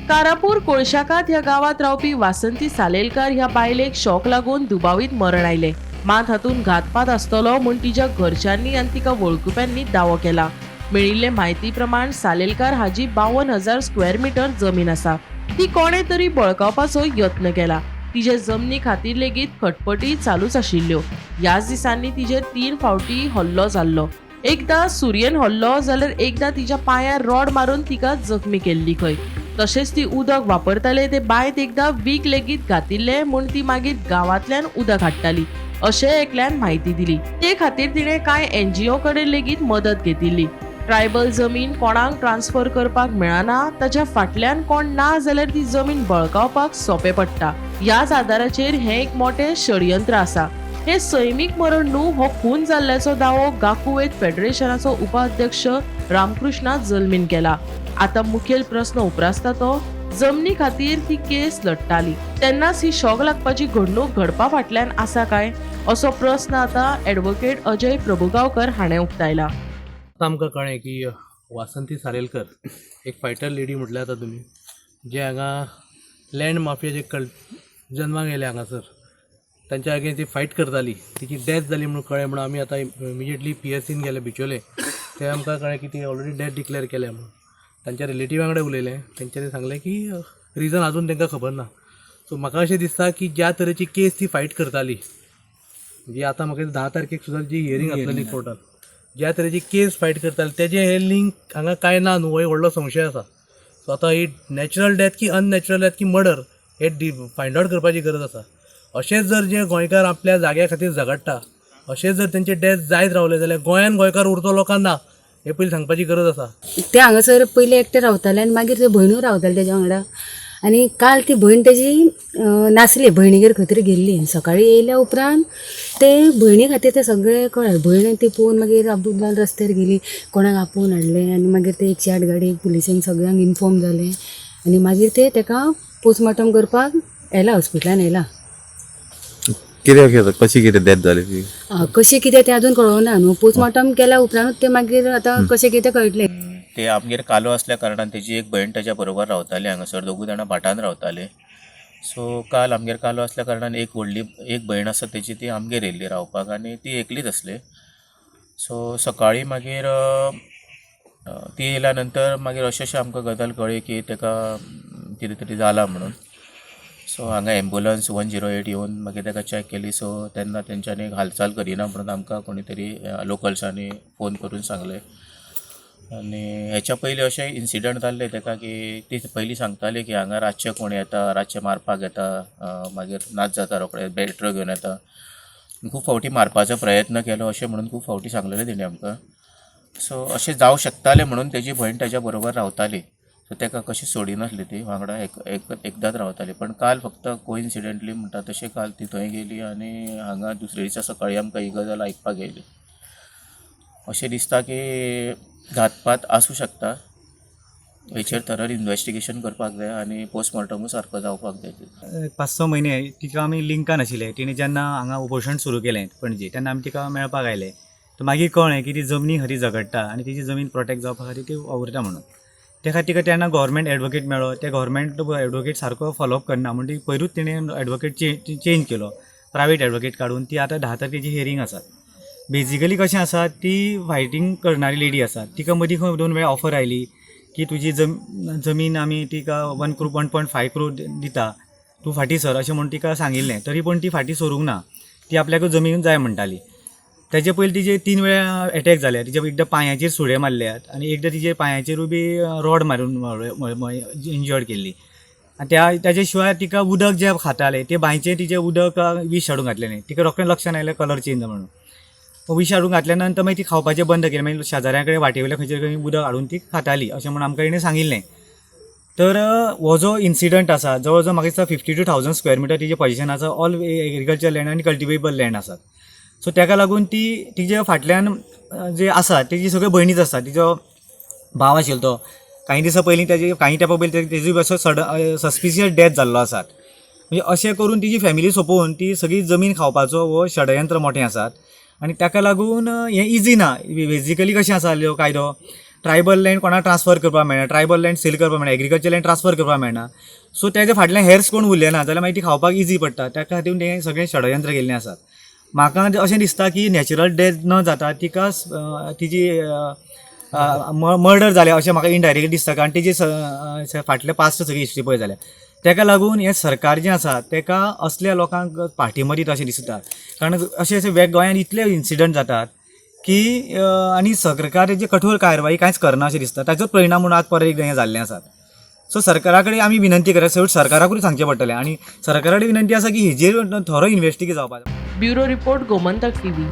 कारापूर कोळशाकात ह्या गांवांत रावपी वासंती सालेलकार ह्या बायलेक शॉक लागून दुबावीत मरण आयलें. मात हातूंत घातपात आसतलो म्हूण तिच्या घरच्यांनी आनी तिका वळखुप्यांनी दावो केला. मेळिल्ले म्हायती प्रमाण सालेलकार हाजी 52,000 स्क्वेअर मिटर जमीन आसा. ती कोणे तरी बळकावपाचो यत्न केला. तिजे जमनी खातीर लेगीत खटपटी चालूच आशिल्ल्यो. ह्याच दिसांनी तिजेर 3 फावटी हल्लो जाल्लो. एकदा सुरयेन हल्लो जाल्यार एकदा तिच्या पांयार रॉड मारून तिका जखमी केल्ली खंय. तशेंच ती उदक वापरताले ते बांयत एकदा वीख लेगीत घातिल्लें म्हूण ती मागीर गांवांतल्यान उदक हाडटाली अशें एकल्यान म्हायती दिली. ते खातीर तिणें कांय एनजीओ कडेन लेगीत मदत घेतिल्ली. ट्रायबल जमीन कोणाक ट्रान्सफर करपाक मेळना, ताच्या फाटल्यान कोण ना जाल्यार ती जमीन बळकावपाक सोंपें पडटा. ह्याच आदाराचेर हें एक मोटें षडयंत्र आसा. हें सैमीक मरण न्हू, हो खून जाल्ल्याचो दावो गाकुवेत फेडरेशनाचो उपाध्यक्ष रामकृष्णा जल्मीन केला. आतां मुखेल प्रस्न उप्रासता तो जमनी खातीर ती केस लढटाली तेन्नाच ही शॉक लागपाची घडणूक घडपा फाटल्यान आसा काय, असो प्रस्न आतां ॲडव्होकेट अजय प्रभुगांवकर हाणें उक्तायला. आतां आमकां कळ्ळें की वासंती सालेलकर एक फायटर लेडी म्हटल्यार आतां तुमी जे हांगा लँड माफिया जे कळ जन्माक येयले हांगासर तांच्या अगेन्स्ट ती फायट करताली. तिची डॅथ जाली म्हणून कळ्ळें म्हणून आमी आतां इमिजिएटली पी एस सीन गेले बिचोले. ते आमकां कळ्ळें की ती ऑलरेडी डॅथ डिक्लेअर केल्या म्हणून. तांच्या रिलेटिव्हा कडेन उलयलें, तेंच्यांनी सांगलें की रिजन आजून तांकां खबर ना. सो म्हाका अशें दिसता की ज्या तरेची केस ती फायट करताली, जी आतां म्हाका 10 तारखेक सुद्दां जी हियरींग आसलेली कोर्टान, ज्या तरेची केस फायट करताली तेजें हें लिंक हांगा कांय ना न्हू, हो एक व्हडलो संशय आसा. सो आतां ही नॅचरल डॅथ की अननॅचरल डॅथ की मर्डर हे फायंड आवट करपाची गरज आसा. अशेंच जर जे गोंयकार आपल्या जाग्या खातीर झगडटा, अशेंच जर तेंचे डॅथ जायत रावले जाल्यार गोंयान गोंयकार उरतलो काय ना हें पयलीं सांगपाची गरज आसा. ते हांगासर पयलीं एकटें रावतालें आनी मागीर ते भयणूय रावतालें तेज्या वांगडा. आनी काल ती भयण तेजी नासली, भयणीगेर खंय तरी गेल्ली. सकाळीं येयल्या उपरांत ते भयणी खातीर ते सगळें कळ्ळें. भयण ती पळोवन मागीर आबूज रस्त्यार गेली, कोणाक आपोवन हाडलें आनी मागीर ते 108 गाडी पुलिसेंक सगळ्यांक इन्फॉर्म जालें आनी मागीर ते तेका पोस्टमॉर्टम करपाक येला, हॉस्पिटलान येला. कित्याक कशी कितें डॅथ जाली ती? कशें कितें तें अजून कळोना न्हू. पोस्टमॉर्टम केल्या उपरांतूच तें मागीर आतां कशें कितें कळटलें. ते आमगेर कालो असल्या कारणान तेजी एक भयण ताच्या बरोबर रावताली हांगासर, दोगूय जाणां भाटान रावताले. सो काल आमगेर कालो असल्या कारणान एक व्हडली एक भयण आसा तेजी, ती आमगेर येयल्ली रावपाक आनी ती एकलीच आसली. सो सकाळीं मागीर ती येयल्या नंतर मागीर अशें अशें आमकां गजाल कळ्ळी की ताका कितें तरी जालां म्हणून. सो हांगा एम्बुलंस 108 येवन मागीर ताका चॅक केली. सो तेन्ना तेंच्यांनी हालचाल करिना म्हणून आमकां कोणी तरी लोकल्सांनी फोन करून सांगलें. आनी हेच्या पयलीं अशें इन्सिडंट जाल्ले ताका की ती पयलीं सांगताली की हांगा रातचें कोण येता, रातचें मारपाक येता, मागीर नाच जाता रोखडे, बॅटऱ्यो घेवन येता. खूब फावटी मारपाचो प्रयत्न केलो अशें म्हणून खूब फावटी सांगलेलें तेणी आमकां. सो अशें जावं शकतालें म्हणून तेजी भयण ताच्या बरोबर रावताली. सो ताका कशी सोडिनासली, ती वांगडा एकदांच रावताली. पण काल फक्त कोइन्सिडंटली म्हणटा तशें काल ती थंय गेली आनी हांगा दुसरे दिसा सकाळीं आमकां ही गजाल आयकपाक येयली. अशें दिसता की घातपात आसूं शकता. हेचेर थरर इन्वेस्टिगेशन करपाक जाय आनी पोस्टमॉर्टमूय सारको जावपाक जाय. 5-6 म्हयने तिका आमी लिंकान आशिल्ले. तिणें जेन्ना हांगा उपोशण सुरू केलें पणजे तेन्ना आमी तिका मेळपाक आयले. तर मागीर कळ्ळें की ती जमनी खातीर झगडटा आनी तिची जमीन प्रोटेक्ट जावपा खातीर ती वावुरता म्हणून. त्या खातीर तिका तेन्ना गव्हर्मेंट एडवोकेट मेळ्ळो. ते गव्हर्मेंट एडवोकेट सारको फॉलोअप करना म्हण ती पयरूच तिणें एडवोकेट चेंज केलो, प्रायवेट एडवोकेट काडून. ती आतां 10 तारखेची हियरींग आसा. बेजिकली कशें आसा, ती फायटींग करणारी लेडी आसा. तिका मदीं खंय 2 वेळा ऑफर आयली की तुजी जमीन आमी तिका 1 crore 1.5 crore दिता, तूं फाटीं सर अशें म्हूण तिका सांगिल्लें. तरी पूण ती फाटीं सरूंक ना. ती आपल्याकूच जमीन जाय म्हणटाली. तेजे पयलीं तिजे 3 वेळा एटॅक जाले. तिजे एकदां पांयाचेर सुरे मारल्यात आनी एकदां तिजे पांयाचेरूय बी रॉड मारून इंजर्ड केल्ली. आनी ताजे शिवाय तिका उदक जें खातालें तें बांयचें तिजें उदक विश हाडून घातलेलें. तिका रोखडें लक्षान आयलें कलर चेंज म्हणून. विश हाडून घातल्या नंतर मागीर ती खावपाचें बंद केलें. मागीर शेजाऱ्यां कडेन वाटे वयल्या खंयचे खंय उदक हाडून ती खाताली अशें म्हूण आमकां तेणें सांगिल्लें. तर हो जो इन्सिडंट आसा जवळ जवळ म्हाका दिसता 52,000 स्क्वेअर मिटर तिजें पोजिशन आसा. ऑल एग्रीकल्चर लँड आनी कल्टिवेबल लँड आसात. सो ताका लागून ती तिजे फाटल्यान जे आसा तेजी सगळ्यो भयणीच आसा. तिजो भाव आशिल्लो तो कांय दिसां पयलीं तेजे कांय तेंपा पयलीं तेजो असो सडन सस्पिशियस डॅथ जाल्लो आसा. म्हणजे अशें करून तिजी फॅमिली सोंपोवन ती सगळी जमीन खावपाचो हो षडयंत्र मोठें आसात. आनी ताका लागून हें इजी ना. बेजिकली कशें आसा कायदो, ट्रायबल लँड कोणाक ट्रान्सफर करपाक मेळना, ट्रायबल लँड सेल करपाक मेळना, एग्रीकल्चर लँड ट्रान्सफर करपाक मेळना. सो तेज्या फाटल्यान हेर्स कोण उरले ना जाल्यार मागीर ती खावपाक इजी पडटा. ताका खातीर तें सगळें षडयंत्र केल्लें आसात. म्हाका अशें दिसता की नॅचरल डेथ न जाता तिका तिजी मर्डर जालें अशें म्हाका इनडायरेक्टली दिसता, कारण तेजी फाटले पास्ट सगळी हिस्ट्री पळय जाल्यार. तेका लागून हें सरकार जें आसा तेका असल्या लोकांक पाठिंबो दिता अशें दिसता, कारण अशें अशें वेग गोंयांत इतले इन्सिडंट जातात की आनी सरकार तेजी कठोर कारवाई कांयच करना अशें दिसता. ताचोच परिणाम म्हणून आज परत एकदां हें जाल्लें आसा. सो सरकारा कडेन आमी विनंती करता, शेवट सरकाराकूच सांगचें पडटलें आनी सरकारा कडेन विनंती आसा की हेजेर थोरो इन्वेस्टिगेट जावपाक जाय. Bureau report, Gomantak TV.